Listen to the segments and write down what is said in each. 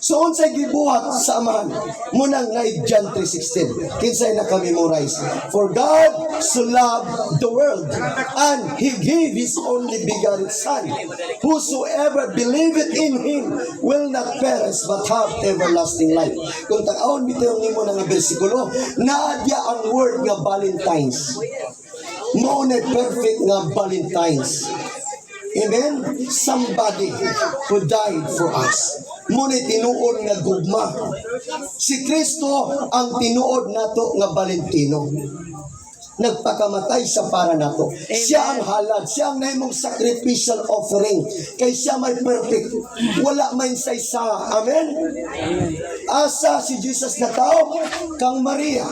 So unsay gibuhat sa Amahan? Munang na John 3:16. Kinsay naka-memorize? "For God so loved the world and He gave His only begotten Son. Whosoever believeth in Him will not perish but have everlasting life." Kung tan-awon bitaw nimo na nga bersikulo, naa diya ang word nga Valentines. Mao na perfect nga Valentines. Amen? Somebody who died for us. Muna tinuod nga gugma. Si Kristo ang tinuod nato nga Valentino. Nagpakamatay siya para nato. Siya ang halad, siya ang nahimong sacrificial offering. Kay siya may perfect. Wala may saysa. Amen? Asa si Jesus na tao? Kang Maria.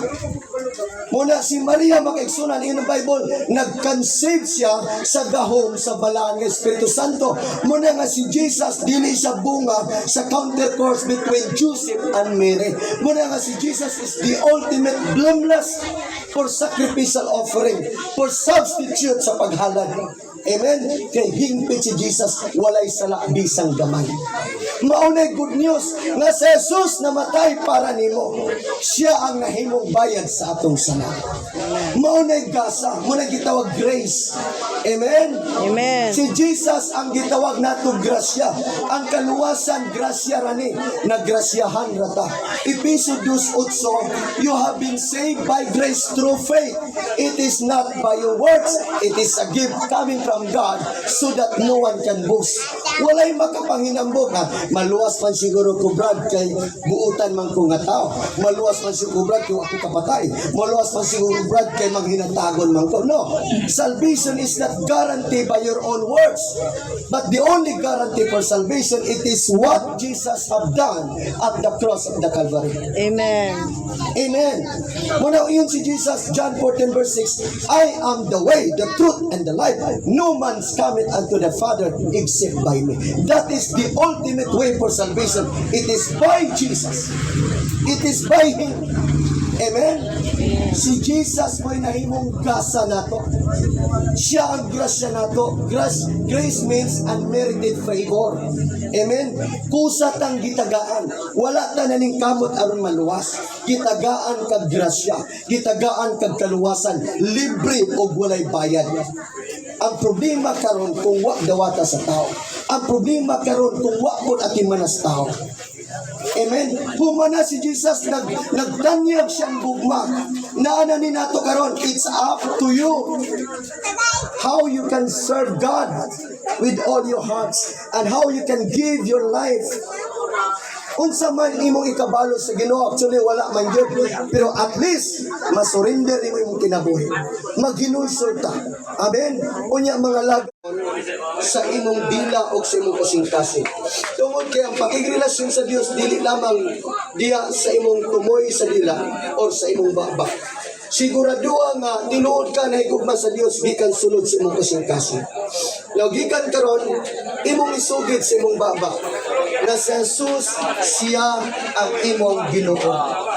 Muna si Maria, makaigsunan in the Bible, nag-conceive siya sa gahom sa balaan ng Espiritu Santo. Muna nga si Jesus, dili siya bunga sa countercourse between Joseph and Mary. Muna nga si Jesus is the ultimate blameless for sacrificial offering, for substitute sa paghalad. Amen? Kay hingpit si Jesus, walay sala bisang gamay. Maunay good news nga si Jesus namatay para nimo. Siya ang nahimong bayad sa atong sala. Maunay gasa, muna gitawag grace. Amen? Amen. Si Jesus ang gitawag nato grasya. Ang kaluwasan, grasya rani, nagrasyahan rata. Epeso 2:8, "You have been saved by grace through faith. It is not by your works, it is a gift coming from God so that no one can boast." Walay makapanginambog ha. Maluwas man siguro ko, Brad, kay buutan man ko nga tao. Maluwas man siguro, Brad, kay ako kapatay. Maluwas man siguro, Brad, kay manghinatagon man ko. No. Salvation is not guaranteed by your own works. But the only guarantee for salvation, it is what Jesus have done at the cross of the Calvary. Amen. Amen. Muna yun si Jesus, John 14 verse 6, "I am the way, the truth, and the life. No man cometh unto the Father except by me." That is the ultimate way for salvation. It is by Jesus. It is by Him. Amen? Si Jesus mo'y nahimong gasa nato. Siya ang grasya nato. Grace, grace means unmerited favor. Amen? Kusa tang gitagaan. Wala ta naning kamot aron maluwas. Gitagaan kag grasya. Gitagaan kag kaluwasan. Libre og walay bayad. Ang problema karon kung wa dawata sa tao. Ang problema karon kung wa pud atimanas tao. Amen. Humana si Jesus, nagtanyag siyang gugma. Naana ni nato karon, it's up to you how you can serve God with all your hearts and how you can give your life. Unsa man imong ikabalo sa Ginoo, actually wala man gyud, pero at least masurrender nimo imong kinabuhi. Maghinulsol ta. Amen. Unya mga lag sa imong dila o sa imong kasing-kasing. Tungod kay ang pakigrelasyon sa Dios dili lamang diya sa imong tumoy sa dila or sa imong baba. Siguraduha nga tinuod ka na higugma sa Dios gikan sulod sa imong kasing-kasing. Now gikan karon, imong isugid sa imong baba na si Jesus, siya ang imong Ginoo.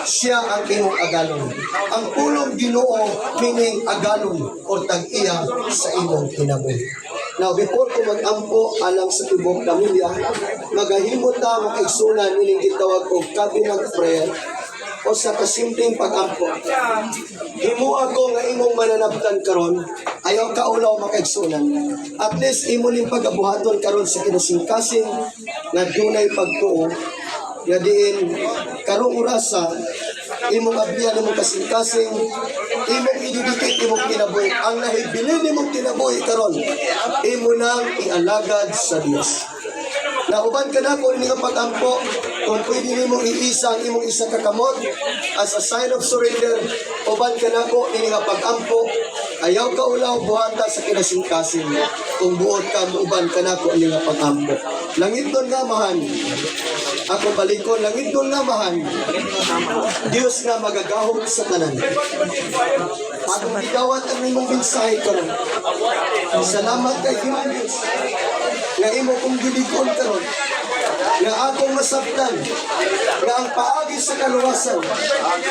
Siya ang imong agalon. Ang pulong Ginoo meaning agalon or tag-iya sa imong kinabuhi. Now, before ko mag-ampo alang sa tibok pamilya, magahimo ta, makaigsunan, ining gitawag og covenant prayer o sa kasimpleng pag-ampo. Himoa ko nga imong mananabtan karon, ayaw ka ulaw, makaigsunan. At least imo ning pagabuhaton karon sa kinasingkasing nga dunay pagtuo nga diin karong orasa imong ablihan imong kasing-kasing, imong i-dedicate imong kinabuhi. Ang nahibilin imong kinabuhi karon, imo nang ialagad sa Dios. Nauban ka na kung ini nga pag-ampo, kung pwede nimo iisa ang imong isa ka kamot as a sign of surrender, uban ka na ko ini nga pag-ampo, ayaw ka ulaw, buhata sa kinasingkasing. Kung buot ka, uban ka na ko ini nga pag-ampo. Langitnon nga Amahan, ako balikon, langitnon nga Amahan, Dios nga magagahom sa tanan. Akong gidawat ang imong mensahe karon. Salamat kay Ginoong Dios nga imo kong gilig-on karon. Nga akong masabtan nga ang paagi sa kaluwasan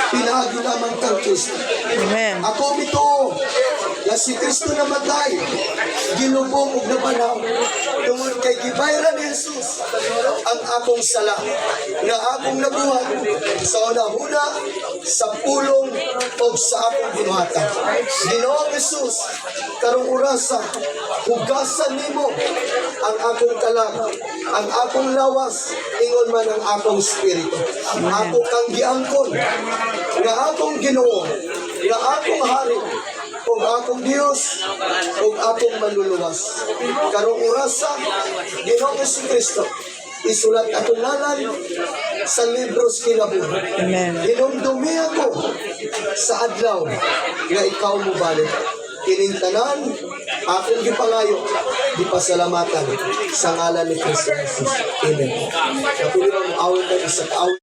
pinaagi lamang kang Kristo. Amen. Ako mituo nga si Kristo namatay, gilubong ug nabanhaw tungod kay gibayran ni Jesus ang akong sala nga akong nabuhat sa una-una, sa pulong ug sa akong binuhatan. Ginoong Jesus, karong orasa, hugasan nimo ang akong kalag, ang akong lawas, ingon man ang akong espiritu. Ako kang giangkon nga akong Ginoo, nga akong hari, ug akong Dios, ug akong manluluwas. Karong orasa, Ginoong Kristo, isulat akong ngalan sa libro sa kinabuhi. Amen. Hinumdumi ako sa adlaw nga ikaw mo balik. Kining tanan, akong gipangayo, gipasalamatan sa ngalan ni Kristo Jesus. Amen. Napili mo awit na isa ka awit.